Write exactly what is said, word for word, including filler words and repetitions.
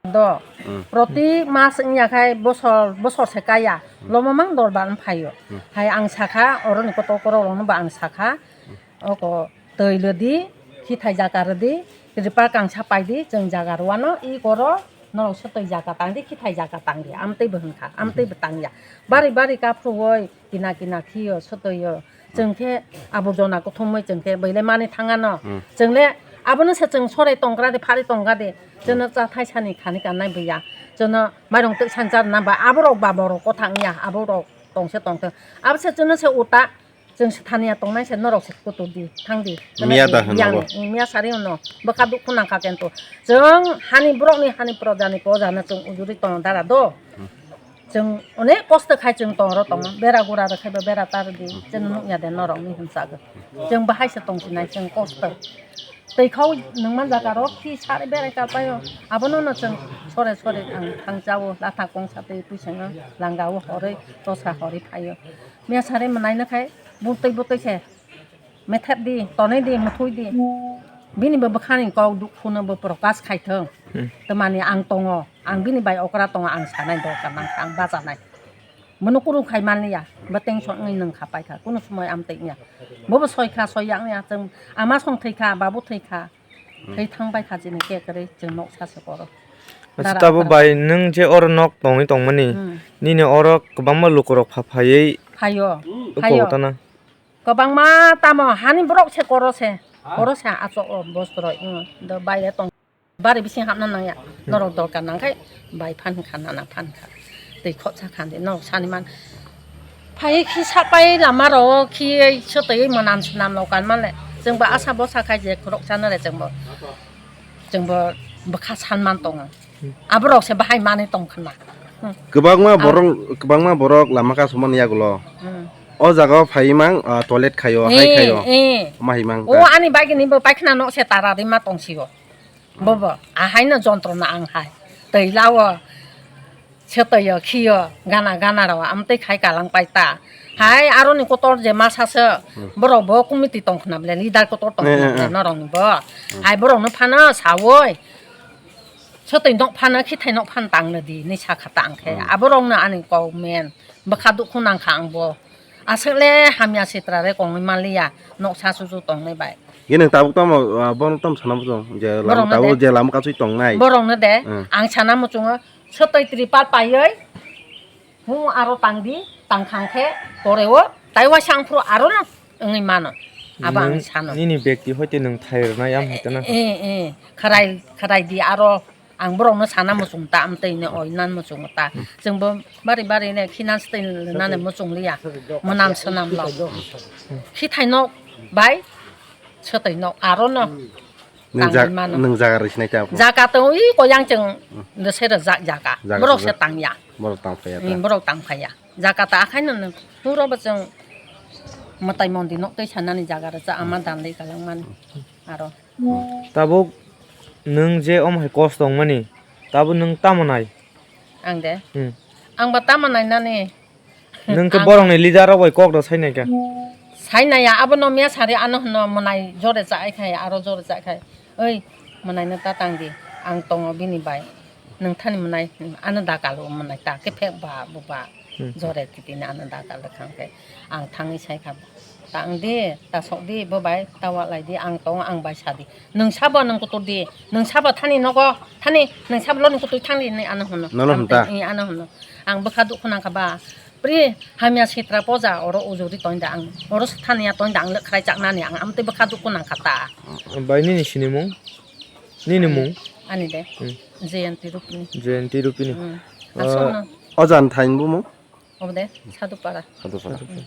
Do. Hmm. Proti mas wngya khai bosor, bosor se kaya. Hmm. Lomo mang dorbar wng phaio. Hmm. Hai ang sakha, oroni kotor korok rokno bo ang sakha. Hmm. Oko twi lodi, khithai jaga rwdi, tripal kangsa paidi, chwng jaga rwano, i koro, norok se twi jaga tangdi, khithai jaga tangdi, amtwi bo hwnkha, amtwi bo tangya. Bari bari kaphruoi, kina kina khiyo, swtwio. Chwng khe aborjona kuthumwi chwng khe bwile mani thangano. Hmm. Chwng le abono se chwng sorai tongkra de, phari tongkha de. Chwngno cha thaisani khani kannai buya. Chwngno mairung twi sanchar namba aborok ba borok kothang ya, aborok tongse tongthok. Abo se chwngno se uta, chwng se thani ya tongnai se norok se kutu di, thang di. Miya da hwno yang bo. Miya sari hwno. Bwkha dukhu nangkha kento. Chwng hani borokni hani projani pojano chwng ujuri tongo dara do. Hmm. Chwng onek kosto khai chwng tongro tongma, bera gura rw khai bo bera tar di, chwng nukya de norok ni hwnsa gw. Chwng bahai se tong sinai chwng kosto. Twi khau nungma jaga rok khi sari berai ka paio. Abono no chwng sore sore ang thang chao, latha kongsa twi pui swngo, langa o horwi, tosa horwi phaio. Miya sari mwnai no khai butwi butwi se. Methep di, tonwi di, muthui di. Bini bo bwkhani kok dukhuno bo prokash khai thung. Hmm. Twmani ang tongo, ang bini bai okra tongo, ang sanai dorkar nang kha, ang bachanai. Bono kuru khai man liya, bo tension wngwi nung kha pai kha, kunu somoi amtwi wngya. Bo bo soi kha, soi ya wngya, chwng ama song thwi kha, babu thwi kha. Hmm. Thwi thang pai kha chini ke kwrwi, chwng noksa se koro. Acha, dara abo aphar bai nwng je oro nok tongwi tongmani, hmm, nini oro kwbangma lukurok pha phaiwi phaio, uko phaio. Tana. Kwbangma tamo hani borok se koro se. Ha? Koro se achok o bosroi, hmm, do baire tong. Bari bising hapna nangya. Hmm. Norok dorkar nangkhai bai phan kha nana phan kha. Twi khotsa khan di norok sani man. Phai khi sapai lama rok khi sotoi manam swnam rok kan male. Chwng bo asa bosa khai je khorok sana le chwng bo. Chwng bo bwkha san man tongo. Hmm. Aborok se bahai manwi tong khna. Hmm. Kwbangma abo borok, kwbangma borok lama kasumani yagulo. Hmm. O jaga o phai mang, ah, toilet khaio, hai eh, khaio. Eh. Ma hai mang. O ta. Ani bagini bo paikhna nok se tara rima tong sio. Bobo, ahaino jontrona ang hai. Twi lao, setoyo, khiyo, gana, gana rao, amtwi khai kalang pai ta. Hai, aroni kotor je masa se, hmm, borok bo committee tong khna bole, leader kotor tong khna bole, eh, eh, eh, norokni bo. Hmm. Hai, borokno phano sawi, sotwi nok phano, khithai nok phano tangna di, hinwi sakha ta ang khe. Hmm. Aborokno ani kok men, bwkha dukhu nangkha ang bo. Aswk le hamya sitra re kongwi manliya, noksa susu tongnai bai. Ye nwng tabuk tamo, ah, bono tamo sana muchung, je lama borokno tabuk de, je lama kasui tongnai. Borokno de, hmm, ang sana muchungo, sotoi tripal paioi, hung aro tangdi, tangkhang khe, poreo, tai waisa ang phuru aro no wngwi mano. Abo ang nwng sano. Nini bekti hoite nwng thai rwnai, am hoite na. Eh, eh, kharai, kharai di aro. Ang borokno sana muchung ta, amtwi ni oi nan muchung ta. Hmm. Chwng bo bari bari ne khinan swtwi nani muchung liya. Mwnam swnam lo. Khithai nok bai swtwi nok aro no. Nwng tangwi ja-, mano. Nwng jaga rw sinai ta. Jaga to i koyang chwng, hmm, de se rwjak jaga. Jaga borok se rwjak. Tangya. Borok tang phaiya ta. Hmm, borok tang phaiya. Jaga ta akhai no nwng puro bo chwng mwtai mondi nok twi sanani jaga rwjak ama dan dei kalang mani. Aro. Tabuk nwng je omo hai kosto wngmani, tabuk nwng tamo nai? Ang de? Hmm. Ang ba tamo nai nani? Nwng khe ang borokni leader rok bai kok da sai nai kha? Sai nai ya, abono miya sari ano hwno mwnai jore cha ai khai, aro jore cha ai khai. Oi, mwnai no ta tang di, ang tongo bini bai. Nwng thani mwnai, ano da kalo mwnai ta, khe phek ba, bo ba. Hmm. Jore titini ano da kalo khang khe. Ang thangwi sai kha. Ta wng di, ta sok di, bo bai ta walai di, ang tongo, ang bai sa di. Nwng sabo nwng kutur di, nwng sabo thani nogo, thani nwng sabo loni kutur thang di hinwi ano hwno. Nono hwn ta? Ang tei, ano hwno. Ang bwkha dukhu nang kha ba, pri hamya sitra poja oro ujuri tong da ang, oro thani ya tong da ang le khrai chak nani ang, amtwi bwkha dukhu nang kha ta. Bai nini sinimung? Nini mung? Ani de. Hmm. Jayanti Rupini. Jayanti Rupini. Hmm. Ah, aswkno. O jan thain bumung? Obo de, Sadhupara. Sadhupara. Hmm.